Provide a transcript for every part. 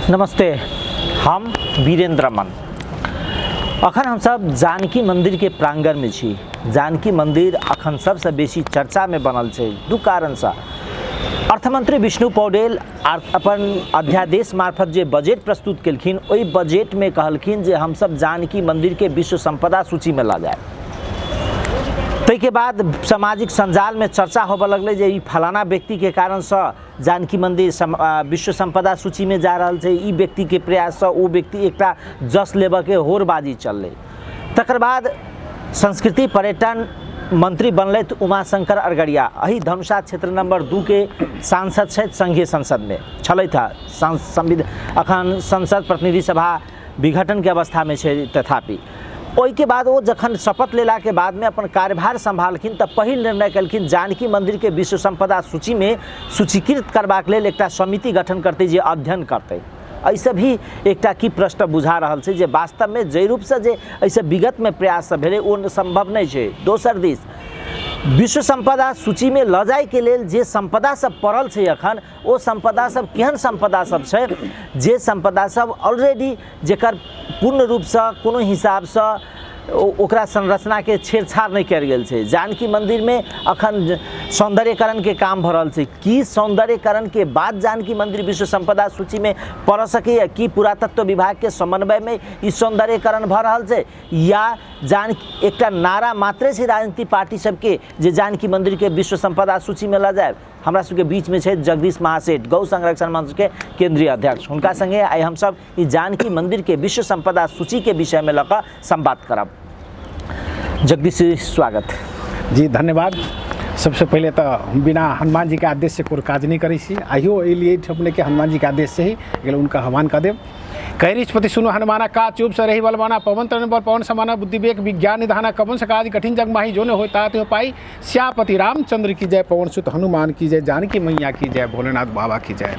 नमस्ते, हम वीरेंद्र रमन। अखन हमसब जानकी मंदिर के प्रांगण में छी। जानकी मंदिर अखन सबसे बेसी चर्चा में बनल छै दू कारणसँ। अर्थमंत्री विष्णु पौडेल अपन अध्यादेश मार्फत जे बजट प्रस्तुत केलखिन, ओहि बजट में कहलखिन जे हमसब जानकी मंदिर के विश्व संपदा सूची में लऽ जायब। ताहिके बाद सामाजिक सञ्जालमे चर्चा होबऽ लगलै जे ई फलाना व्यक्तिके कारणसँ जानकी मन्दिर विश्व सम्पदा सूचीमे जा रहल छै, ई व्यक्तिके प्रयाससँ ओ व्यक्ति, एकटा जस लेबऽके होरबाजी चललै। तकर बाद संस्कृति पर्यटन मंत्री बनलथि उमाशंकर अरगरिया। एहि धनुषा क्षेत्र नंबर 2 के सांसद छथि, संघीय संसदमे छलथि हँ। अखन संसद प्रतिनिधि सभा विघटनके अवस्थामे छै। तथापि ओहिके बाद ओ जखन शपथ लेलाके बादमे अपन कार्यभार सम्भालखिन तऽ पहिल निर्णय केलखिन जानकी मन्दिरके विश्व सम्पदा सूचीमे सूचीकृत करबाक लेल एकटा समिति गठन करतै जे अध्ययन करतै। एहिसँ भी एकटा की प्रश्न बुझा रहल छै जे वास्तवमे जाहि रूपसँ जे एहिसँ विगतमे प्रयास सब भेलै ओ सम्भव नहि छै। दोसर दिस विश्व सम्पदा सूचीमे लऽ जाइके लेल जे सम्पदा सब पड़ल छै अखन, ओ सम्पदा सब केहन सम्पदा सब छै जे सम्पदा सब ऑलरेडी जेकर पूर्ण रूपसँ कोनो हिसाबसँ ओकरा संरचनाके छेड़छाड़ नहि कयल गेल छै। जानकी मन्दिरमे अखन सौन्दर्यकरणके काम भऽ रहल छै। की सौन्दर्यकरणके बाद जानकी मन्दिर विश्व सम्पदा सूचीमे पड़ऽ सकैए? की पुरातत्व विभागके समन्वयमे ई सौन्दर्यकरण भऽ रहल छै, या जानकी एकटा नारा मात्रे छै राजनीतिक पार्टी सबके जे जानकी मन्दिरके विश्व सम्पदा सूचीमे लऽ जायब? हमरा सबके बीचमे छै जगदीश महासेठ, गौ संरक्षण मंचके केंद्रीय अध्यक्ष। हुनका संगे आइ हमसब ई जानकी मन्दिरके विश्व सम्पदा सूचीके विषयमे लऽ कऽ संवाद करब। जगदीश जी, स्वागत। जी धन्यवाद। सबसे पहिले तऽ हम बिना हनुमान जीके आदेशसँ कोनो काज नहि करै छी। आइयो एलियै अपनेके हनुमान जीके आदेशसँ ही गेल, हुनका आह्वान कऽ देब। कहि सुनो हनुमाना का चुप से रही बलवाना, पवन तन बल पवन समाना, बुद्धि विवेक विज्ञान निधाना, कवन से काज कठिन जग माही, जो न हो तात हो पाई, श्यापति रामचंद्र की जय, पवन सुत हनुमान की जय, जानकी मैया की जय, भोलेनाथ बाबा की जय।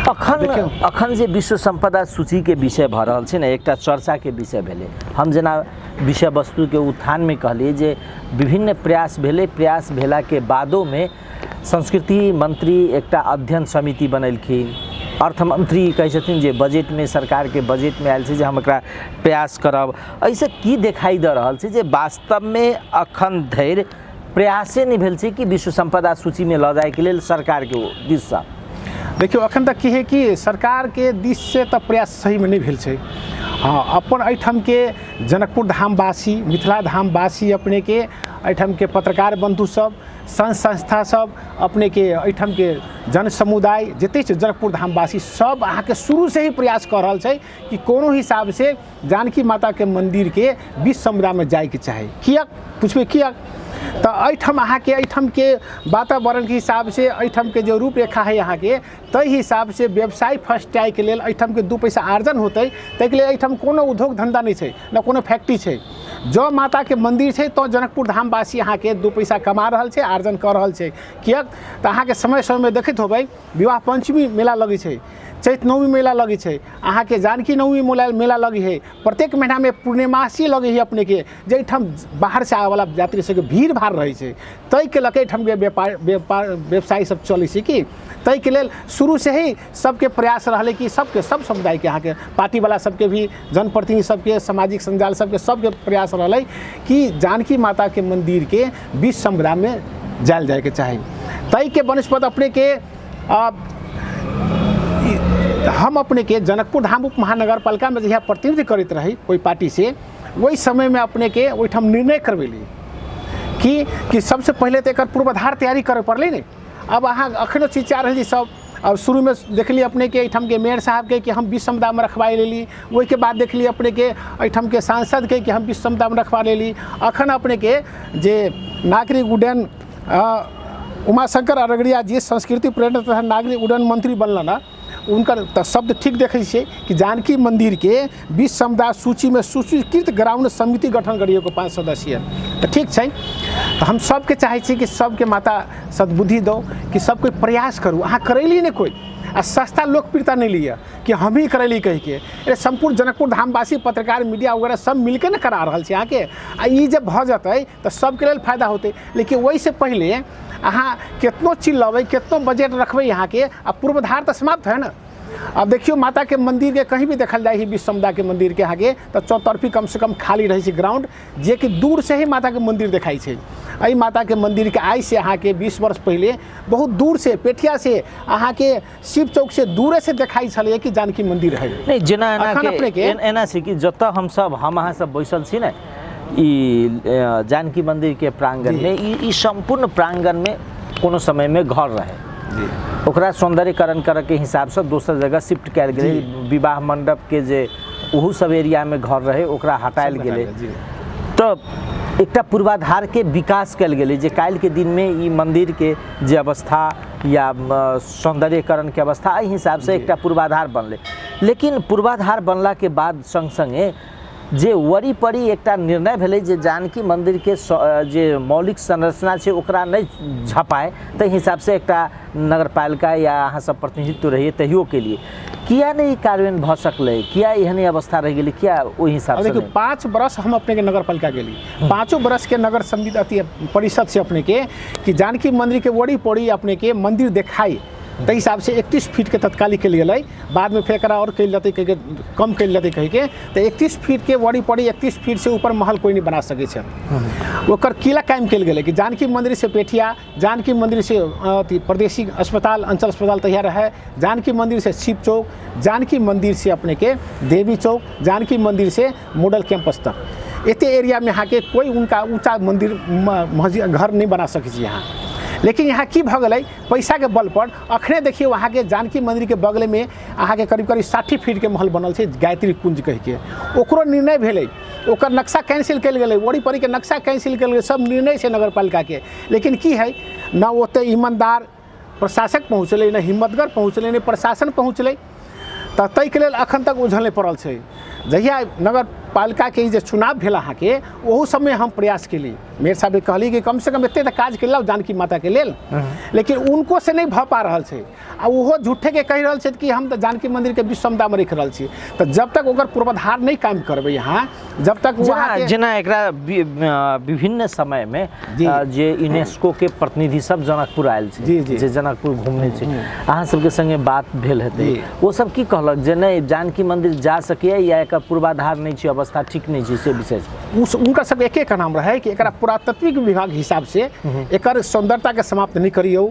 अखन अखन जे विश्व सम्पदा सूचीके विषय भऽ रहल छै ने, एकटा चर्चाके विषय भेलै। हम जेना विषय वस्तुके उत्थानमे कहलियै जे विभिन्न प्रयास भेलै, प्रयास भेलाके बादोमे संस्कृति मंत्री एकटा अध्ययन समिति बनेलखिन। अर्थमंत्री कहै छथिन जे बजटमे, सरकारके बजटमे आयल छै जे हम एकरा प्रयास करब। एहिसँ की देखाइ दऽ रहल छै जे वास्तवमे अखन धरि प्रयासे नहि भेल छै कि विश्व सम्पदा सूचीमे लऽ जाइके लेल सरकारके दिससँ? देखियौ, अखन तक की है कि सरकारके दिससँ तऽ प्रयास सहीमे नहि भेल छै। हँ, अपन एहिठामके जनकपुर धामवासी, मिथिला धामवासी, अपनेके एहिठामके पत्रकार बन्धु सब, संघ संस्था सब, अपनेके एहिठामके जन समुदाय जतेक छै, जनकपुर धामवासी सब अहाँके शुरूसँ ही प्रयास कऽ रहल छै कि कोनो हिसाबसँ जानकी माताके मन्दिरके विश्व समुदायमे जाइके चाही। किएक पुछबै? किएक तऽ एहिठाम अहाँके एहिठामके वातावरणके हिसाबसँ, एहिठामके जे रूपरेखा हइ अहाँके, ताहि हिसाबसँ व्यवसाय फर्स्ट आइके लेल एहिठामके दू पैसा आर्जन होतै, ताहिके लेल एहिठाम कोनो उद्योग धन्धा नहि छै, ने कोनो फैक्ट्री छै। जँ माताके मन्दिर छै तऽ जनकपुर धामवासी अहाँके दू पैसा कमा रहल छै, आर्जन कऽ रहल छै। किएक तऽ अहाँके समय समयमे देखैत होबै, विवाह पञ्चमी मेला लगै छै, चैत नवमी मेला लगै छै, अहाँके जानकी नवमी मेला मेला लगै हइ, प्रत्येक महीनामे पूर्णिमासी लगै हइ अपनेके, जाहिठाम बाहरसँ आबैवला यात्री सबके भीड़ भाड़ रहै छै। ताहिके लऽ कऽ एहिठामके व्यापार व्यापार व्यवसाय सब चलै छै कि ताहिके लेल शुरूसँ ही सबके प्रयास रहलै कि सबके, सब समुदायके, अहाँके पार्टीवला सबके भी, जनप्रतिनिधि सबके, सामाजिक सञ्जाल सबके, सबके प्रयास रहलै कि जानकी माताके मन्दिरके विश्व समुदायमे जायल जाइके चाही। ताहिके बनस्पत अपनेके हम अपनेके जनकपुर धाम उप महानगरपालिकामे जहिया प्रतिनिधित्व करैत रही ओहि पार्टीसँ, ओहि समयमे अपनेके ओहिठाम निर्णय करबेली कि सबसँ पहिले तऽ एकर पूर्वाधार तैयारी करऽ पड़लै ने। अब अहाँ अखनो चिचिया रहल छी सब। अब शुरूमे देखली अपनेके एहिठामके मेयर साहबके कि हम विश्व समुदायमे रखवा लेली। ओहिके बाद देखली अपनेके एहिठामके सांसदके कि हम विश्व समुदायमे रखवा लेली। अखन अपनेके जे नागरिक उड्डयन उमाशंकर अरगरिया जी संस्कृति पर्यटन तथा नागरिक उड्डयन मंत्री बनलन हँ, हुनकर तऽ शब्द ठीक देखै छियै कि जानकी मन्दिरके विश्व समुदाय सूचीमे सूचीकृत ग्राउंड समिति गठन करियौ 5 सदस्यीय। तऽ ठीक छै, तऽ हम सबके चाहै छी कि सबके माता सद्बुद्धि दौ कि सब कोइ प्रयास करू। अहाँ करैली नहि कोइ आ सस्ता लोकप्रियता नहि लिअ कि हमही करैली कहिके। अरे सम्पूर्ण जनकपुर धामवासी, पत्रकार, मीडिया वगैरह सब मिलके ने करा रहल छै अहाँके। आ ई जब भऽ जेतै तऽ सबके लेल फायदा होतै। लेकिन ओहिसँ पहिले अहाँ केतनो चिल्लबै, केतनो बजट रखबै अहाँके, आ पूर्वाधार तऽ समाप्त है ने। आब देखियौ माता के मंदिर के कहीं भी देखल जाय है विश्व समुदाय के मंदिर के आगे तऽ चौतरफी कम से कम खाली रहै छै ग्राउंड, जेकि दूर से ही माता के मंदिर देखाइ छै। एहि माता के मंदिर के आइ से अहाँके 20 वर्ष पहिले बहुत दूर से पेठिया से अहाँके शिव चौक से दूरे से देखाइ छलै कि जानकी मंदिर है। नहीं जेना एना अखन अपने के के एना छै कि जतऽ हमसब हम अहाँ सब बैसल छी ने ई जानकी मंदिर के प्रांगण में ई संपूर्ण प्रांगण में कोनो समय में घर रहे, ओकरा सौंदर्यकरण करे के हिसाब से दोसर जगह शिफ्ट कयल गेलै। विवाह मंडप के जे ओहू सब एरिया में घर रहे ओकरा हटायल गेलै। तऽ एकटा पूर्वाधार के विकास कयल गेलै जे काल्हि के दिन में ई मंदिर के जे अवस्था या सौंदर्यकरण के अवस्था एहि हिसाब से एकटा पूर्वाधार बनलै। लेकिन पूर्वाधार बनला के बाद संग संगे जे वरी परी एकटा निर्णय भेलै जे जानकी मंदिर के जे मौलिक संरचना छै ओकरा नहि झपाए, ताहि हिसाब से एकटा नगरपालिका या अहाँ सब प्रतिनिधित्व रहिए तहियो के लिए किया नहीं कार्यान्वयन भऽ सकलै, किया एहने अवस्था रहि गेलै, किया ओहि हिसाब से देखियौ 5 बरस हम अपने के नगरपालिका गेली, 5 बरस के नगर समिति अथी परिषद से अपने के कि जानकी मंदिर के वरी पड़ी अपने के मंदिर देखाई ताहि हिसाब से 31 फीट के तत्काली कयल गेलै। बाद में फेर एकरा और कयल जेतै कहिके कम कयल जेतै कहिके, तऽ 31 फीट के वरी पड़ी 31 फीट से ऊपर महल कोई नहीं बना सकै छै। ओकर किला कायम कयल गेलै कि जानकी मंदिर से पेठिया, जानकी मंदिर से अथी परदेशी अस्पताल अंचल अस्पताल तैयार रहे, जानकी मंदिर से शिव चौक, जानकी मंदिर से अपने के देवी चौक, जानकी मंदिर से मॉडल कैंपस तक एते एरिया में अहाँके कोई उनका ऊँचा मंदिर मस्जिद घर नहीं बना सकै छी यहाँ। लेकिन यहाँ की भऽ गेलै पैसा के बल पर अखने देखियौ अहाँके जानकी मंदिर के बगल में अहाँके करीब करीब 60 फीट के महल बनल छै गायत्री कुंज कहिके, ओकरो निर्णय भेलै, ओकर नक्शा कैंसिल कयल गेलै, ओरी परी के नक्शा कैंसिल कयल गेलै, सब निर्णय छै नगरपालिका के। लेकिन की है न ओते ईमानदार प्रशासक पहुँचलै, न हिम्मतगर पहुँचलै, न प्रशासन पहुँचलै, तऽ ताहिके लेल अखन तक उझल नहि पड़ल छै। जहिया नगरपालिकाके ई जे चुनाव भेल अहाँके ओहू सबमे हम प्रयास केली, मेयर साहब कहली कि कम से कम एते तऽ काज केलहुँ जानकी माताके लेल, लेकिन उनको से नहि भऽ पा रहल छै। आ ओहो झूठेके कहि रहल छथि कि हम तऽ जानकी मंदिरके विश्व समुदायमे राखि रहल छी। तऽ जब तक ओकर पूर्वाधार नहि काम करबै अहाँ, जब तक जेना जेना एकरा विभिन्न समय में जे यूनेस्को के प्रतिनिधि सब जनकपुर आयल छै, जे जनकपुर घूमने छै, अहाँ सबके संगे बात भेल हेतै, ओ सब की कहलक जे नहि जानकी मंदिर जा सकैए या एकर पूर्वाधार नहि छै, अवस्था ठीक नहि छै, से विषय? उनका सब एके का नाम रहे कि एकरा पुरातत्विक विभाग हिसाब से एकर सौंदर्यता के समाप्त नहीं करियौ,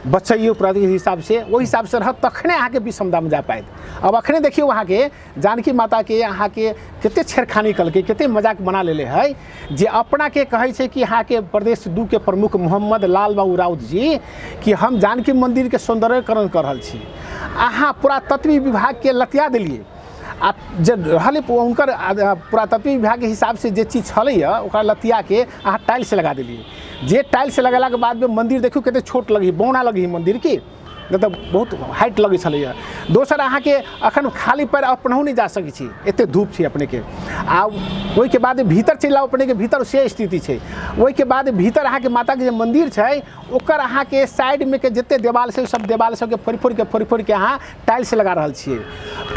बचैयौ पुरातत्विक हिसाब से, ओहि हिसाब से रहत तखने अहाँके विश्व समुदायमे जा पायत। अब अखने देखियौ अहाँके जानकी माता के अहाँके कते छेड़खानी कलकै, कते मजाक बना लेले है, जे अपना के कहै छै कि अहाँके प्रदेश 2 के प्रमुख मोहम्मद लाल बाबू राउत जी कि हम जानकी मंदिर के सौंदर्यकरण कर रहल छी, अहाँ पुरातत्व विभाग के लतिया देलियै। आ जे रहलै हुनकर पुरातत्व विभाग के हिसाब से जे चीज छलैया ओकरा लतिया के अहाँ टाइल्स लगा देलियै, जे टाइल्स लगेलाके बादमे मंदिर देखियौ कते छोट लगै, बौना लगै मंदिर की, मतलब बहुत हाइट लगै छलैया। दोसर अहाँके अखन खाली पैर अपनहु नहि जा सकै छी, एते धूप छै अपनेके। आ ओहिके बाद भीतर चलि आउ अपनेके, भीतर से स्थिति छै। ओहिके बाद भीतर अहाँके माताके जे मन्दिर छै ओकर अहाँके साइडमे के जते देवाल छै सब देवाल सबके फोड़ि फोड़िके फोड़ि फोड़िके अहाँ टाइल्स लगा रहल छियै,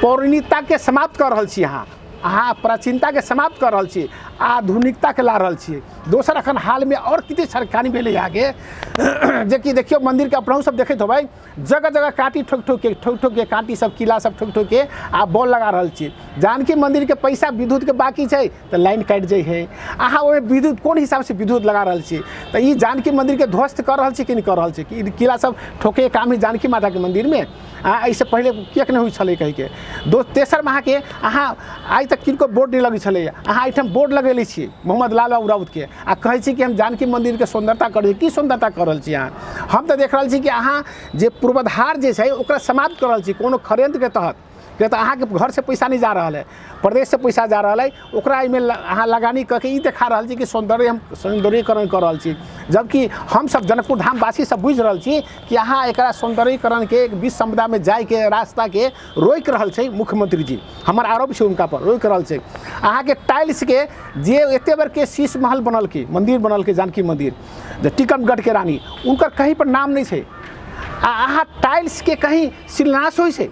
पौराणिकताके समाप्त कऽ रहल छी अहाँ, अहाँ प्राचीनताके समाप्त कऽ रहल छी, आधुनिकताके ला रहल छियै। दोसर अखन हालमे आओर कते छेड़खानी भेलै अहाँके, जेकि देखियौ मन्दिरके अपनहु सब देखैत होबै, जगह जगह काँटी ठोकि ठोकिके ठोकि ठोकिके काँटी सब किला सब ठोकि ठोकिके आ बॉल लगा रहल छी। जानकी मन्दिरके पैसा विद्युतके बाकी छै तऽ लाइन काटि जाइ है, अहाँ ओहिमे विद्युत कोन हिसाबसँ विद्युत लगा रहल छी? तऽ ई जानकी मन्दिरके ध्वस्त कऽ रहल छी कि नहि कऽ रहल छी? कि किला सब ठोकैके काम है जानकी माताके मन्दिरमे? आ एहिसँ पहिले किएक नहि होइ छलै कहिके। तेसरमे अहाँके अहाँ आइ तक किनको बोर्ड नहि लगै छलैए, अहाँ एहिठाम बोर्ड लगेले छियै मोहम्मद लाल बाबू राउतके आ कहै छी कि हम जानकी मन्दिरके सुन्दरता करै छी। की सुन्दरता कऽ रहल छी अहाँ? हम तऽ देख रहल छी कि अहाँ जे पूर्वाधार जे छै ओकरा समाप्त कऽ रहल छी कोनो षड्यंत्रके तहत, किया तऽ अहाँके घरसँ पैसा नहि जा रहल है, प्रदेशसँ पैसा जा रहल है, ओकरा एहिमे अहाँ लगानी कऽ के ई देखा रहल छी कि सौन्दर्य हम सौन्दर्यीकरण कऽ रहल छी, जबकि हमसब जनकपुर धामवासी सब बुझि रहल छी कि अहाँ एकरा सौन्दर्यीकरणके एक विश्व समुदायमे जाइके रास्ताके रोकि रहल छै मुख्यमंत्री जी, हमर आरोप छै हुनका पर, रोकि रहल छै। अहाँके टाइल्सके जे एते बड़के शीश महल बनलकै, मन्दिर बनलकै जानकी मन्दिर, जे टीकमगढ़के रानी, हुनकर कहीं पर नाम नहि छै, आ अहाँ टाइल्सके कहीं शिलान्यास होइ छै?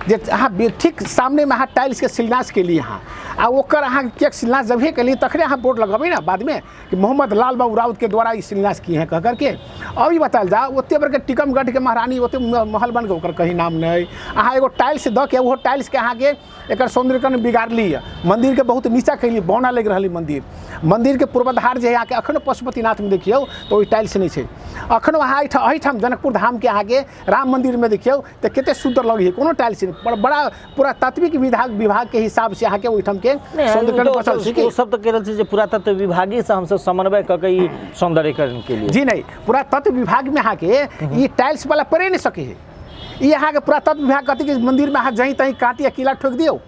जे अहाँ ठीक सामनेमे अहाँ टाइल्सके शिलान्यास केली अहाँ, आ ओकर अहाँ किएक शिलान्यास जबहे केली तखने अहाँ बोर्ड लगबै ने बादमे कि मोहम्मद लाल बाबू राउत के द्वारा ई शिलान्यास किए हैं कह करके। और ई बतायल जाओ ओते बड़के टीकमगढ़ के महारानी ओते महल बन के ओकर कहीं नाम नहीं, अहाँ एगो टाइल्स दऽ के ओहो टाइल्स के अहाँके एकर सौंदर्यकरण बिगाड़ली यऽ, मंदिर के बहुत नीचा कैली, बौना लागि रहल मंदिर, मंदिर के पूर्वाधार जे है अहाँके अखनो पशुपतिनाथमे देखियौ तऽ ओहि टाइल्स नहि छै। अखनो अहाँ एहिठाम जनकपुर धामके अहाँके राम मंदिरमे देखियौ तऽ कते सुन्दर लगै है, कोनो टाइल्स नहि, पर बड़ा पुरातात्विक विभागके हिसाबसँ अहाँके ओहिठामके सौंदर्यकरण बचल छै कि ओ सब तऽ कहि रहल छै जे पुरातत्व विभागे से हमसब समन्वय कऽ के ई सौंदर्यकरण के लिए। जी नहीं, पुरातत्व विभागमे अहाँके ई टाइल्स वाला पड़े नहि सकै है। ई अहाँके पुरातत्व विभाग कहतै कि मंदिरमे अहाँ जहीं तहीं काटी आ किला ठोकि दियौ।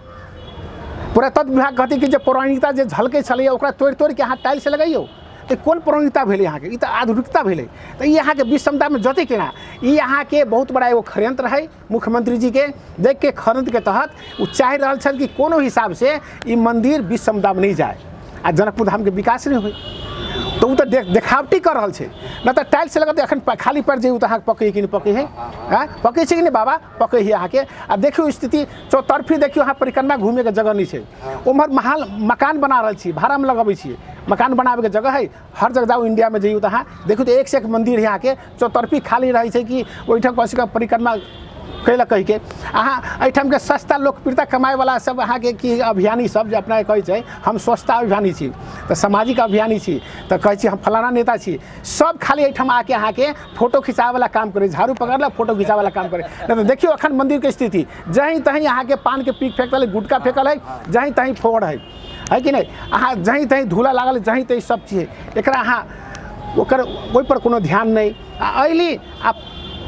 पुरातत्व विभाग कहतै कि जे पौराणिकता जे झलकै छलैए ओकरा तोड़ि तोड़िके अहाँ टाइल्स लगैयौ, तऽ कोन पौराणिकता भेलै अहाँके? ई तऽ आधुनिकता भेलै। तऽ ई अहाँके विषमतामे जतै केना? ई अहाँके बहुत बड़ा एगो षड्यंत्र है मुख्यमंत्री जी के देख के, षड्यंत्रके तहत ओ चाहि रहल छल कि कोनो हिसाबसँ ई मंदिर विषमतामे नहि जाय आ जनकपुर धामके विकास नहि होइ, तऽ ओ तऽ देखावटी कऽ रहल छै। नहि तऽ टाइल्स लगत एखन खाली पड़ि जइयौ तऽ अहाँके पकै कि नहि पकै है? आँय पकै छै कि नहि बाबा? पकै है अहाँके। आ देखियौ स्थिति चौतरफी देखियौ, अहाँ परिक्रमा घूमेके जगह नहि छै, उम्हर महाल मकान बना रहल छी, भाड़ामे लगबै छियै, मकान बनाबैके जगह है, हर जगह जाउ इंडियामे जइयौ तऽ अहाँ देखियौ तऽ एक से एक मंदिर है अहाँके चौतरफी खाली रहै छै कि ओहिठाम कमसँ कम परिक्रमा कैलक कहिके। अहाँ एहिठामके सस्ता लोकप्रियता कमायवला सब अहाँके की अभियानी सब जे अपना कहै छै हम स्वच्छता अभियानी छी तऽ सामाजिक अभियानी छी तऽ कहै छी हम फलाना नेता छी, सब खाली एहिठाम आके अहाँके फोटो खिंचाबैवला काम करै, झाड़ू पकड़लक फोटो खिंचाबैवला काम करै। नहि तऽ देखियौ एखन मन्दिरके स्थिति, जहीं तहीं अहाँके पानके पीक फेकल है, गुटखा फेकल है, जहीं तहीं फोड़ है, है कि नहि? अहाँ जहीं तहीं धूला लागल, जहीं तहीं सब चीज है, एकरा अहाँ ओकर ओहिपर कोनो ध्यान नहि। आ अयली आ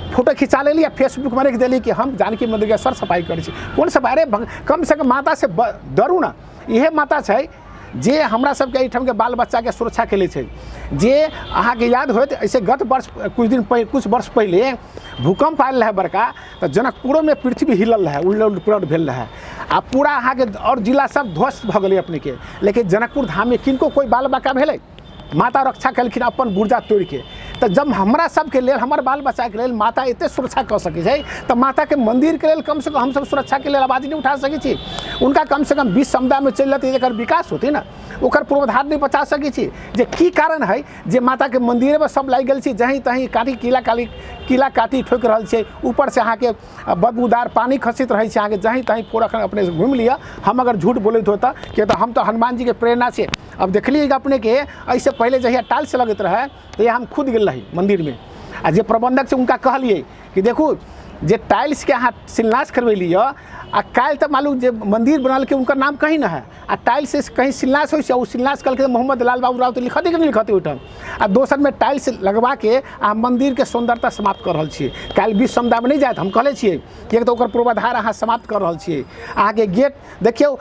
फोटो खिंचा लेली आ फेसबुकमे राखि देली कि हम जानकी मन्दिरके सर सफाइ करै छी। कोन सफाइ? अरे कमसँ कम मातासँ डरू ने। इहे माता छै जे हमरा सबके एहिठामके बाल बच्चाके सुरक्षा के छै। जे अहाँके याद होयत ऐसे गत वर्ष कुछ दिन पहिले, कुछ वर्ष पहिले भूकंप आयल रहै बड़का, तऽ जनकपुरोमे पृथ्वी हिलल रहै, उलट पुलट भेल रहै आ पूरा अहाँके आओर जिला सब ध्वस्त भऽ गेलै अपनेके, लेकिन जनकपुर धाममे किनको कोइ बाल बाका भेलै? माता रक्षा केलखिन अपन बुर्जा तोड़िके। तऽ जब हमरा सबके लेल, हमर बाल बच्चाके लेल माता एते सुरक्षा कऽ सकै छै तऽ माताके मन्दिरके लेल कमसँ कम हमसब सुरक्षाके लेल आवाज नहि उठा सकै छी? उनका कमसँ कम 20 समुदायमे चलि जेतै, एकर विकास होतै ने, ओकर पूर्वाधार नहि बचा सकै छी। जे की कारण है जे माताके मन्दिरेमे सब लागि गेल छी, जहीं तहीं काटी किला काली किला काटी ठोकि रहल छै, ऊपरसँ अहाँके बदबूदार पानि खसैत रहै छै अहाँके जहीं तहीं फोड़। एखन अपने घुमि लिअ, हम अगर झूठ बोलैत हो तऽ, किया तऽ हम तऽ हनुमान जीके प्रेरणा से अब देखलियै अपनेके। एहिसँ पहिले जहिया टाइल्स लगैत रहै तहिया हम खुद गेल रही मन्दिरमे आ जे प्रबन्धक छै हुनका कहलियै कि देखू जे टाइल्सके अहाँ शिलान्यास करबेली यऽ आ काल्हि तऽ मालूम जे मन्दिर बनलकै हुनकर नाम कहीं नहि है आ टाइल्स कहीं शिलान्यास होइ छै, ओ शिलान्यास कलकै मोहम्मद लाल बाबू राउत लिखतै कि नहि लिखतै ओहिठाम? आ दोसरमे टाइल्स लगबाके अहाँ मन्दिरके सुन्दरता समाप्त कऽ रहल छियै। काल्हि 20 समुदायमे नहि जायत हम कहले छियै, किएक तऽ ओकर पूर्वाधार अहाँ समाप्त कऽ रहल छियै। अहाँके गेट देखियौ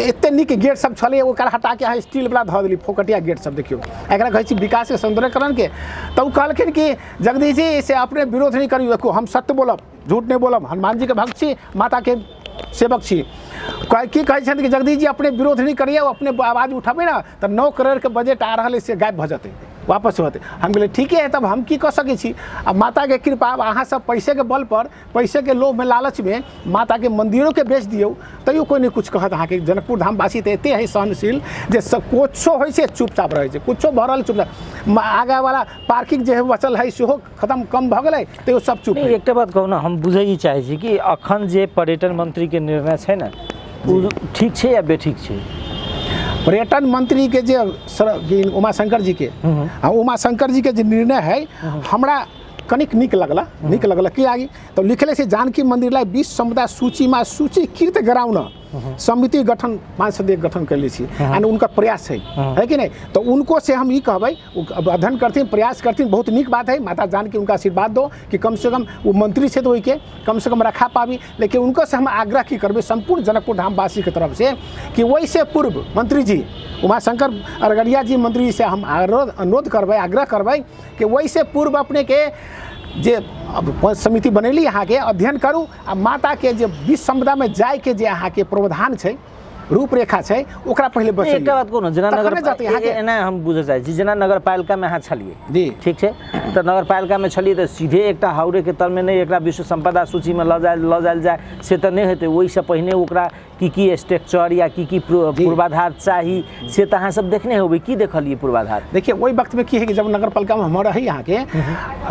एते नीक गेट सब छलै, ओकरा हटाके अहाँ स्टीलवला धऽ देली, फोकटिया गेट सब। देखियौ एकरा कहै छी विकासके सौंदर्यकरणके। तऽ ओ कहलखिन कि जगदीश जी से अपने विरोध नहि करियौ, देखू हम सत्य बोलब, झूठ नहि बोलब, हनुमान जीके भक्त छी, माताके सेवक छी। की कहै छथि कि जगदीश जी अपने विरोध नहि करियौ, अपने आवाज उठेबै ने तऽ 9 करोड़के बजट आ रहल है से गायब भऽ जेतै, वापस होतै। हम कहलियै ठीके है, तब हम की कऽ सकै छी? आ माताके कृपा, अहाँ सब पैसेके बल पर, पैसेके लोभमे, लालचमे माताके मन्दिरोके बेच दियौ तैयो कोइ नहि किछु कहत अहाँके। जनकपुर धामवासी तऽ एते है सहनशील जे सब कुछो होइ छै चुपचाप रहै छै, कुछो भऽ रहल चुपचाप। आगाँवला पार्किंग जे बचल है सेहो खतम कम भऽ गेलै तैयो सब चुप। एकटा बात कहू ने, हम बुझै ई चाहै छी कि अखन जे पर्यटन मंत्रीके निर्णय छै ने ओ ठीक छै या बेठीक छै? पर्यटन मंत्री के जे उमाशंकर जी के, आ उमाशंकर जी के जे निर्णय है हमरा कनिक नीक लगला, नीक लगला की आगे तऽ लिखले छै जानकी मन्दिरलाई 20 समुदाय सूचीमा सूचीकृत गराउन समिति गठन 5 सदस्य गठन कैले छी, यानी उनका प्रयास है, है कि नहीं? तो उनको से हम ई कहबै अध्ययन करथिन, प्रयास करथिन, बहुत नीक बात है। माता जानकी उनका आशीर्वाद दो कि कम से कम वो मंत्री छै तऽ ओहिके कम से कम रखा पाबी। लेकिन उनको से हम आग्रह की करबै सम्पूर्ण जनकपुर धामवासीके तरफ से कि ओहिसँ पूर्व मंत्री जी उमाशंकर अरगरिया जी मंत्री से हम अनुरोध करबै, आग्रह करबै कि ओहिसँ पूर्व अपनेके जे अब समिति बनेली अहाँके अध्ययन करू आ माताके जे 20 समुदायमे जाइके जे अहाँके प्रावधान छै रूपरेखा छै ओकरा पहिले बचैयौ। एकटा बात कोनो जेना नगर तखने जाते अहाँके एना हम बुझऽ चाहै छी, जेना नगरपालिकामे अहाँ छलियै, जी ठीक छै, तऽ नगरपालिकामे छलियै तऽ सीधे एकटा हाउरेके तरमे नहि एकरा विश्व सम्पदा सूचीमे लऽ जायल जाय से तऽ नहि हेतै। ओहिसँ पहिने ओकरा की की स्ट्रक्चर या की की पूर्वाधार चाही से तऽ अहाँ सब देखने होबै। की देखलियै पूर्वाधार? देखिए ओहि वक्तमे की है कि जब नगरपालिकामे हम रही अहाँके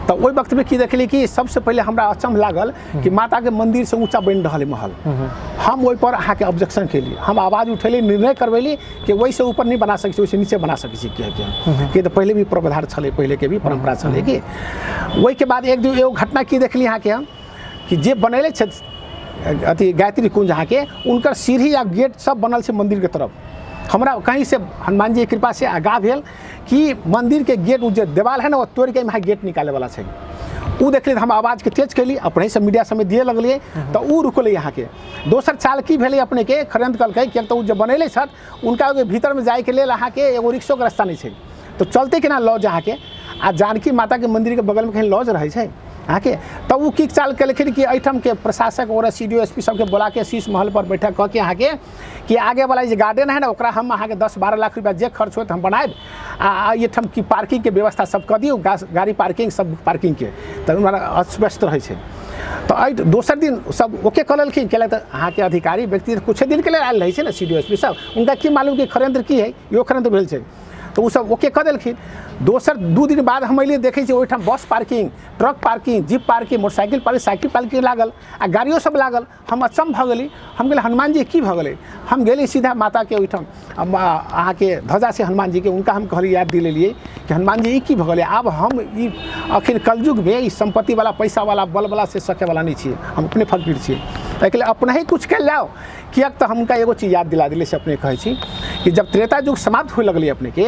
तऽ ओहि वक्तमे की देखलियै कि सबसँ पहिले हमरा अचम्भ लागल कि माताके मन्दिरसँ ऊँचा बनि रहल है महल। हम ओहिपर अहाँके ऑब्जेक्शन केलियै, हम आवाज उठेली, निर्णय करबेली कि ओहिसँ ऊपर नहि बना सकै छी, ओहिसँ नीचे बना सकै छी। किएकि कि तऽ पहिले भी प्रावधान छलै, पहिलेके भी परम्परा छलै कि ओहिके बाद एक दू एगो घटना की देखली अहाँके हम कि जे बनेले छथि अथी गायत्री कुंज अहाँके, उनकर सीढ़ी या गेट सब बनल छै मन्दिरके तरफ। हमरा कहीं से हनुमान जी के कृपा से आगाह भेल कि मन्दिर के गेट ओ जे देवाल है ना वो तोड़ि के एहिमे गेट निकाले वाला छै। ओ देखली तऽ हम आवाजके तेज कैली, अपने से मीडिया सबमे दिए लगलियै तऽ ओ रुकलै अहाँके। दोसर चाल की भेलै अपने के खरंत कहलकै किएक तऽ ओ जे बनेले छथि उनका भीतरमे जाइके लेल अहाँके एगो रिक्शोके रास्ता नहि छै, तऽ चलते केना लॉज अहाँके? आ जानकी माताके मन्दिरके बगलमे कहीं लॉज रहै छै अहाँके? तब ओ की चाल केलखिन कि एहिठामके प्रशासक और C D O S P सबके बोलाके शीश महल पर बैठक कऽ के अहाँके कि आगेवला जे गार्डन है ने ओकरा हम अहाँके 10-12 लाख रुपया जे खर्च होत हम बनायब, आ एहिठाम की पार्किंगके व्यवस्था सब कऽ दियौ, गाड़ी पार्किंग सब पार्किंगके, तऽ हमरा अस्त व्यस्त रहै छै। तऽ एहि दोसर दिन सब ओके कऽ लेलखिन। केलक तऽ अहाँके अधिकारी व्यक्ति किछे दिनके लेल आयल रहै छै ने सी डी ओ एस पी सब, उनका की मालूम कि खरेन्द्र की है, इहो खरेन्द्र भेल छै, तऽ ओ सब ओके कऽ देलखिन। दोसर 2 दिन बाद हम अयलियै, देखै छियै ओहिठाम bus parking, truck parking, jeep parking, motorcycle parking, cycle parking लागल आ गाड़ियो सब लागल। हम अचम्भ भऽ गेली, हम गेली हनुमान जी की भऽ गेलै? हम गेली सीधा माताके ओहिठाम, अहाँके ध्वजा छै हनुमान जीके, हुनका हम कहलियै, याद दिलेलियै कि हनुमान जी ई की भऽ गेलै? आब हम ई अखन कलयुगमे ई सम्पत्तिवला पैसावला बलवला से सकेवला नहि छियै, हम अपने फकीर छियै, एहिके लेल अपने ही किछु कयल जाउ। किएक तऽ हम हुनका एगो चीज याद दिला देलियै, से अपने कहै छी कि जब त्रेता युग समाप्त हुए लगलै अपनेके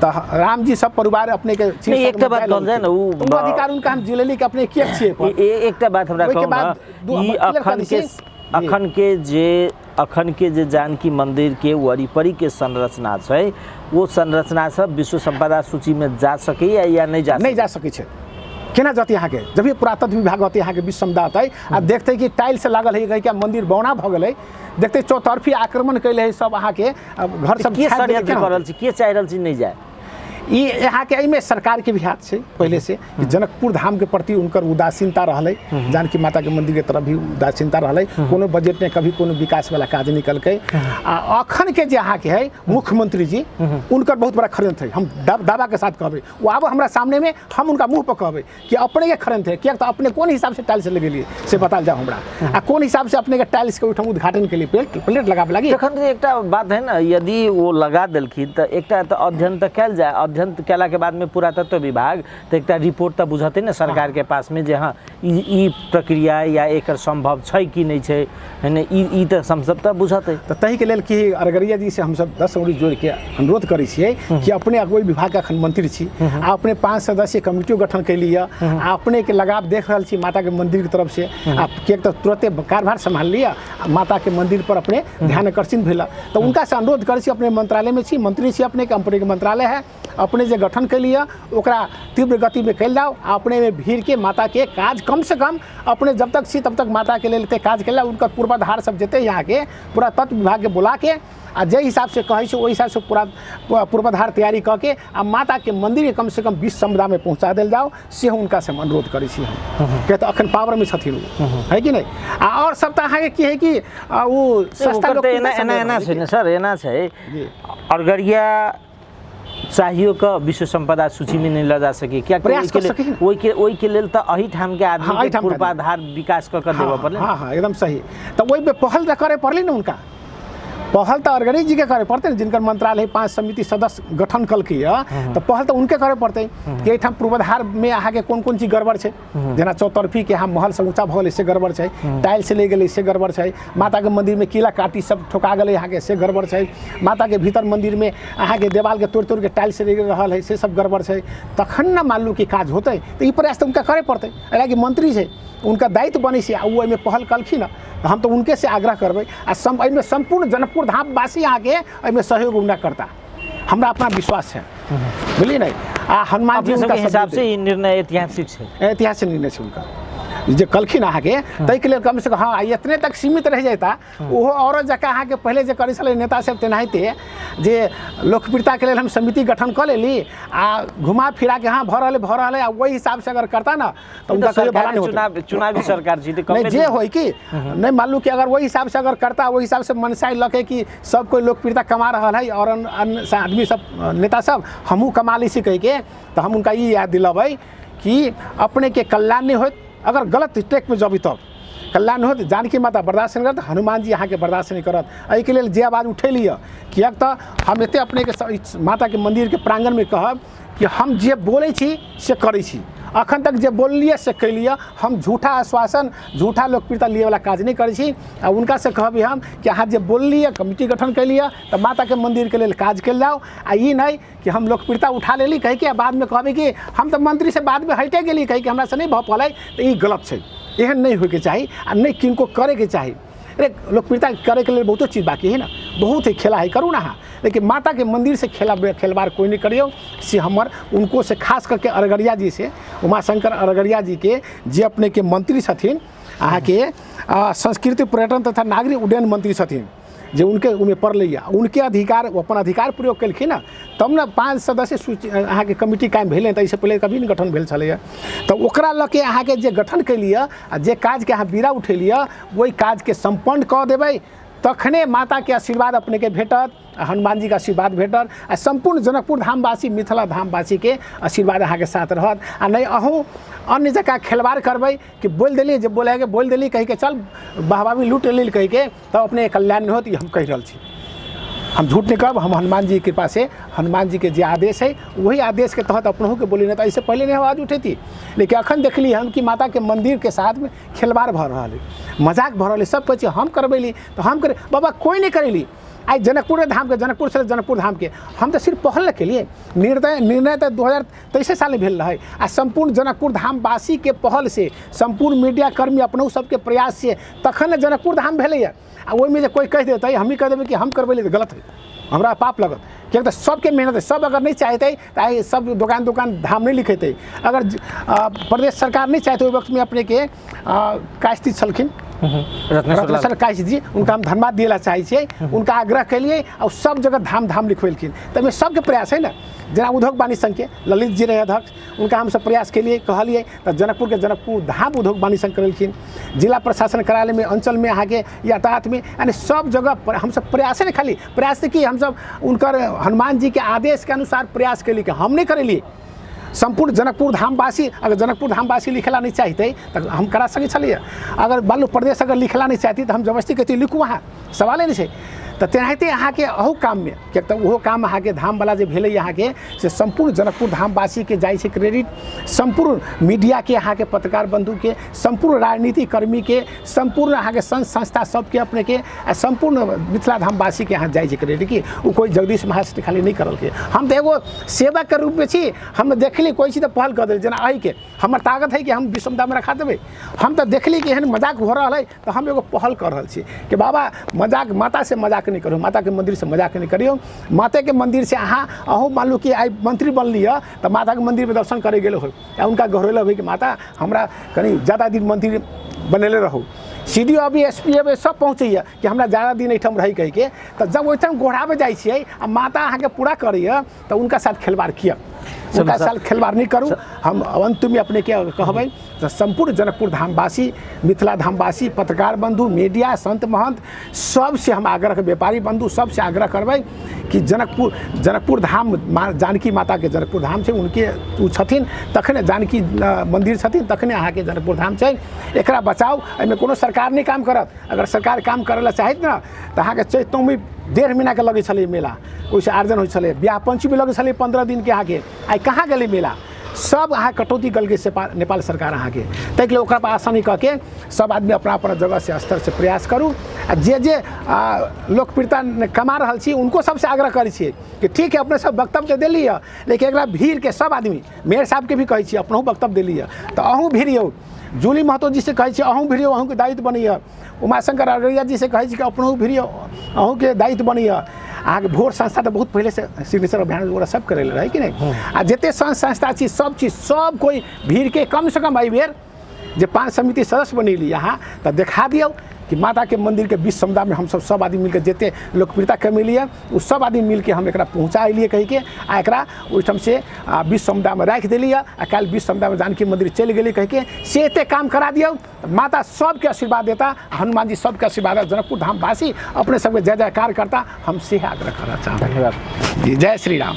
तऽ रामजी सब परिवार अपनेके एकटा बात कहल जाय ने, ओ अधिकार हुनका हम जिलेली कि अपने किएक छियै। एकटा बात हमरा कहू ने, ई अखन के जे जानकी मंदिर के वरीपरी के संरचना छै, वो संरचना सब विश्व सम्पदा सूची में जा सकैया या नहीं जा? नहीं जा सकै छै। केना जतै अहाँके? जब भी पुरातत्व विभाग अतै अहाँके विश्व सम्पदा अतै आ देखतै कि टाइल्स लागल है, क्या मंदिर बौना भऽ गेलै, देखतै चौतरफी आक्रमण कैले है सब अहाँके घर सब के षड्यंत्र कऽ रहल छै, के चाहि रहल छै नहि जाय? ई अहाँके एहिमे सरकारके भी हाथ छै पहिले से कि जनकपुर धामके प्रति उनकर उदासीनता रहलै, जानकी माताके मन्दिरके तरफ भी उदासीनता रहलै, कोनो बजट नहि, कभी कोनो विकासवला काज नहि केलकै। आ अखनके जे अहाँके है मुख्यमंत्री जी, उनकर बहुत बड़ा खड़ंत है, हम दावाके साथ कहबै, ओ आबो हमरा सामनेमे हम उनका मुँह पर कहबै कि अपने के खड़ंत है, किएक तऽ अपने कोन हिसाबसँ टाइल्स लगेलियै से बतायल जाउ हमरा, आ कोन हिसाबसँ अपनेके टाइल्सके ओहिठाम उद्घाटन केलियै, प्लेट लगाबऽ लागी। तखन तऽ एकटा बात है ने, यदि ओ लगा देलखिन तऽ एकटा तऽ अध्ययन तऽ कयल जाय, अध्ययन कयलाके बादमे पुरातत्व विभाग तऽ एकटा रिपोर्ट तऽ बुझतै ने सरकारके पासमे जे हँ ई प्रक्रिया या एकर सम्भव छै कि नहि छै, है ने, ई तऽ हमसब तऽ बुझतै। तऽ ताहिके लेल कि अरगरिया जी से हमसब 10 उंगली जोड़िके अनुरोध करै छियै कि अपने ओहि विभागके अखन मंत्री छी आ अपने 5 सदस्यीय कमिटियो गठन कैली यऽ आ अपनेके लगाव देख रहल छी माताके मन्दिरके तरफ से, आ किएक तऽ तुरते कारभार सम्हाल लिअ आ माताके मन्दिर पर अपने ध्यान आकर्षित भेल, तऽ हुनकासँ अनुरोध करै छी, अपने मंत्रालयमे छी, मंत्री छी, अपनेके अपनेके मंत्रालय है, अपने जे गठन कैली यऽ ओकरा तीव्र गतिमे कैल जाउ आ अपनेमे भीड़के माताके काज कम से कम अपने जब तक छी तब तक माताके लेल एते काज कैल जाउ। उनकर पूर्वाधार सब जेतै यहाँके पुरातत्व विभागके बुलाके आ जाहि हिसाबसँ कहै छै ओहि हिसाबसँ पूरा पूर्वाधार तैयारी कऽ के आ माताके मन्दिरके कमसँ कम 20 समुदायमे पहुँचा देल जाउ, से हुनकासँ हम अनुरोध करै छी हम, किया तऽ अखन पावरमे छथिन ओ, है कि नहि? आ आओर सब तऽ अहाँके की है कि ओ सस्ता लोक एना एना एना छै ने सर, एना छै अरगरिया चाहियो कऽ विश्व सम्पदा सूचीमे नहि लऽ जा सकी, किया प्रयास कऽ सकी ने। ओहिके लेल तऽ एहिठामके आदमी एहिठामके पूर्वाधार विकास कऽ कऽ देबऽ पड़लै। हाँ हाँ एकदम सही, तऽ ओहिमे पहल तऽ करय पड़लै ने, हुनका पहल तऽ अरगरी जीके करे पड़तै ने, जिनकर मंत्रालय 5 समिति सदस्य गठन कलकै यऽ, तऽ पहल तऽ उनके करे पड़तै कि एहिठाम पूर्वाधारमे अहाँके कोन कोन चीज गड़बड़ छै, जेना चौतरफीके अहाँ महल सब ऊँचा भऽ गेलै से गड़बड़ छै, टाइल्स ले गेलै से गड़बड़ छै, माताके मन्दिरमे किला काटी सब ठोका गेलै अहाँके से गड़बड़ छै, माताके भीतर मन्दिरमे अहाँके देवालके तोड़ि तोड़िके टाइल्स ले रहल है से सब गड़बड़ छै, तखन ने मान लू कि काज होतै। तऽ ई प्रयास तऽ हुनका करे पड़तै, एहि मंत्री छै उनका दायित्व बनै छै आ ओ एहिमे पहल कलखिन हँ, तऽ हम तऽ उनके से आग्रह करबै आ एहिमे सम्पूर्ण जनकपुर धामवासी अहाँके एहिमे सहयोग हुनका करता, हमरा अपना विश्वास है, बुझलियै ने? आ हनुमान जी अपने हुनका सबके हिसाब से ई निर्णय ऐतिहासिक छै, ऐतिहासिक निर्णय छै हुनका। जे कहलखिन अहाँके ताहिके लेल कमसँ कम हँ एतने तक सीमित रहि जैता। ओहो औरत जकाँ अहाँके पहिले जे करै छलै नेता सब तेनाहिते जे लोकप्रियताके लेल हम समिति गठन कऽ लेली आ घुमा फिराके हँ भऽ रहलै भऽ रहलै, आ ओहि हिसाबसँ अगर करता ने तऽ हुनका कहियो भला नहि होतै। चुनावी सरकार छी तऽ नहि जे होय कि नहीं मानलू कि अगर वही हिसाब से अगर करता, वही हिसाब से मनसाई लके कि सब कोई लोकप्रियता कमा रहा है और अन्य आदमी सब नेता सब हमहूँ कमा ली छी कहिके, तऽ हम हुनका ई याद दिलबै कि अपने के कल्याण नहीं होत अगर गलत ट्रैक में जबी तब कल्याण होत। जानकी माता बर्दाश्त नहीं करत, हनुमान जी अहाँके बर्दाश्त नहीं करत। एहिके लेल जे आवाज उठेली है, किएक तऽ हम एते अपनेके माताके मन्दिरके प्राङ्गणमे कहब कि हम जे बोलै छी से करै छी, अखन तक जे बोललियै से कैलियै। हम झूठा आश्वासन झूठा लोकप्रियता लिएवला काज नहि करै छी। आ हुनकासँ कहबै हम कि अहाँ जे बोललियै कमिटी गठन कैलियै तऽ माताके मन्दिरके लेल काज कयल जाउ, आ ई नहि कि हम लोकप्रियता उठा लेली कहिके आ बादमे कहबै कि हम तऽ मन्त्रीसँ बादमे हटि गेली कहिके हमरासँ नहि भऽ पौलै, तऽ ई गलत छै। एहन नहि होइके चाही आ नहि किनको करैके चाही। अरे लोकप्रियता करैके लेल बहुतो चीज बाकी है ने, बहुत ही खेला है, करू ना अहाँ, लेकिन माताके मन्दिर से खेला खेलबाड़ कोइ नहि करियौ। से हमर उनको से खास करके अरगरिया जी से, उमाशंकर अरगरिया जी के जे अपनेके मंत्री छथिन अहाँके संस्कृति पर्यटन तथा नागरिक उड्डयन मंत्री छथिन, जे उनके ओहिमे पड़लैए उनके अधिकार ओ अपन अधिकार प्रयोग केलखिन ने तब ने 5 सदस्य सूची अहाँके कमिटी कायम भेलै, तऽ एहिसँ पहिले कभी नहि गठन भेल छलैए। तऽ ओकरा लऽ के अहाँके जे गठन केलियै आ जे काजके अहाँ बीड़ा उठेलियै ओहि काजके सम्पन्न कऽ देबै तखने माताके आशीर्वाद अपनेके भेटत, हनुमान जीके आशीर्वाद भेटत आ सम्पूर्ण जनकपुर धामवासी मिथिला धामवासीके आशीर्वाद अहाँके साथ रहत। आ नहि अहूँ अन्य जकाँ खेलबाड़ करबै कि बोलि देली जे बोलैके बोलि देली कहिके चल वाहवाही लूट लेली कहिके, तब अपने कल्याण नहि होत। ई हम कहि रहल छी, हम झूठ नहीं कहब। हम हनुमान जी की कृपा से हनुमान जी के जे आदेश है वही आदेश के तहत अपनों के बोली, नहीं तो ऐसे पहले नहीं आवाज़ उठेती। लेकिन अखन देखली हम कि माता के मंदिर के साथ में खेलबाड़ भऽ रहल है, मजाक भऽ रहल है। सब कहै छै हम करबैली तऽ हम करे, बाबा कोई नहीं करेली। आइ जनकपुर धामके, जनकपुर से जनकपुर धामके हम तऽ सिर्फ पहल ने केलिए, निर्णय तऽ 2023 सालमे भेल रहै आ सम्पूर्ण जनकपुर धामवासीके पहल से सम्पूर्ण मीडिया कर्मी अपनहु सबके प्रयास से तखन ने जनकपुर धाम भेलैए। आ ओहिमे जे कोइ कहि देतै हमही कहि देबै कि हम करबैली तऽ गलत है, हमरा पाप लगत, किएक तऽ सबके मेहनत है। सब अगर नहि चाहतै तऽ आइ सब दोकान दोकान धाम नहि लिखेतै। अगर प्रदेश सरकार नहि चाहतै, ओहि वक्तमे अपनेके कास्ती छलखिन रत्नेश्वर काश्त जी, उनका हम धन्यवाद दिए ला चाहै छियै, उनका आग्रह केलियै आ सब जगह धाम धाम लिखबेलखिन। तऽ एहिमे सबके प्रयास है ने, जेना उद्योग वाणिज्य संघके ललित जी रहे अध्यक्ष, उनका हमसब प्रयास केलियै कहलियै तऽ जनकपुरके जनकपुर धाम उद्योग वाणिज्य संघ करेलखिन। जिला प्रशासन कार्यालयमे अञ्चलमे अहाँके यातायातमे यानी सब जगह पर हमसब प्रयासे नहि, खाली प्रयास की हमसब उनकर हनुमान जीके आदेशके अनुसार प्रयास केली कि हम नहि करेलियै। सम्पूर्ण जनकपुर धामवासी अगर जनकपुर धामवासी लिखेला नहीं चाहते तऽ हम करा सकै छलियै। अगर मान लू प्रदेश अगर लिखेला नहीं चाहती तऽ हम जबरदस्ती कहती लिखू अहाँ, सवाले नहि छै। तऽ तेनाहिते अहाँके अहू काममे, किएक तऽ ओहो काम अहाँके धामवला जे भेलै अहाँके से सम्पूर्ण जनकपुर धामवासीके जाइ छै क्रेडिट, सम्पूर्ण मीडियाके अहाँके पत्रकार बन्धुके, सम्पूर्ण राजनीतिक कर्मीके, सम्पूर्ण अहाँके संघ संस्था सबके अपनेके आ सम्पूर्ण मिथिला धामवासीके अहाँ जाइ छै क्रेडिट कि ओ कोइ जगदीश महाश्री खाली नहि करलकै। हम तऽ एगो सेवकके रूपमे छी, हम देखली कोइ चीज तऽ पहल कऽ देली, जेना एहिके हमर ताकत है कि हम विषमतामे रखा देबै। हम तऽ देखली कि एहन मजाक हो रहल है तऽ हम एगो पहल कऽ रहल छी कि बाबा मजाक मातासँ मजाक नहि करू, माताके मन्दिरसँ मजाक नहि करियौ। मातेके मन्दिरसँ अहाँ अहूँ मान लू कि आइ मन्त्री बनली हँ तऽ माताके मन्दिरमे दर्शन करै गेल होइ आ हुनका गोहरेलक होइ कि माता हमरा कनि ज्यादा दिन मन्त्री बनेले रहू। सी डी ओ अभी एस पी अभी सब पहुँचैए कि हमरा ज्यादा दिन एहिठाम रही कहिके, तऽ जब ओहिठाम गोहराबै जाइ छियै आ माता अहाँके पूरा करैए तऽ उनका साथ खेलबाड़ किया, उनका साथ खेलबाड़ नहि करू। हम अंतमे अपनेके कहबै तऽ सम्पूर्ण जनकपुर धामवासी, मिथिला धामवासी, पत्रकार बन्धु, मीडिया, संत महंत सबसे हम आग्रह, व्यापारी बन्धु सबसे आग्रह करबै कि जनकपुर जनकपुर धाम जानकी माताके जनकपुर धाम छै, उनके ओ छथिन तखने जानकी मन्दिर छथिन तखने अहाँके जनकपुर धाम छै। एकरा बचाउ, एहिमे कोनो सरकार नहि काम करत। अगर सरकार काम करै लए चाहैत ने तऽ अहाँके चैत नवमी 1.5 महीनाके लगै छलै मेला, ओहिसँ आर्जन होइ छलै। बियाह पंचमी लगै छलै 15 दिनके अहाँके, आइ कहाँ गेलै मेला? सब अहाँ कटौती कलकै से नेपाल सरकार अहाँके। ताहिके लेल ओकरा पर आशा नहि कऽ के सब आदमी अपना अपना जगहसँ स्तरसँ प्रयास करू। आ जे जे लोकप्रियता कमा रहल छी उनको सबसँ आग्रह करै छियै कि ठीक है अपने सब वक्तव्य देली हँ, लेकिन एकरा भीड़के सब आदमी, मेयर साहबके भी कहै छियै अपनहु वक्तव्य देली हँ तऽ अहूँ भिड़ियौ, जूली महतो जी से कहै छियै अहूँ भिड़ियौ, अहूँके दायित्व बनैए। उमाशंकर अरगरिया जी से कहै छी कि अपनहु भिड़ियौ, अहूँके दायित्व बनैए। अहाँके भोर संस्था तऽ बहुत पहिलेसँ सिग्नेचर अभियान वगैरह सब करै लए रहै कि नहि, आ जते संघ संस्था छी सब चीज सब कोइ भीड़के कमसँ कम एहिबेर जे 5 समिति सदस्य बनेली अहाँ, तऽ देखा दियौ कि माताके मन्दिरके बीच समुदायमे हमसब सब आदमी मिलके जते लोकप्रियता कमेलियै ओ सब आदमी मिलके हम एकरा पहुँचा एलियै कहिके, आ एकरा ओहिठाम से बीच समुदायमे राखि देलियै, आ काल्हि बीच समुदायमे जानकी मन्दिर चलि गेलै कहिके, से एते काम करा दियौ। माता सबके आशीर्वाद देता, हनुमान जी सबके आशीर्वाद देता, जनकपुर धामवासी अपने सबके जय जयकार करता, हम से आग्रह करना चाहब। धन्यवाद जी, जय श्री राम।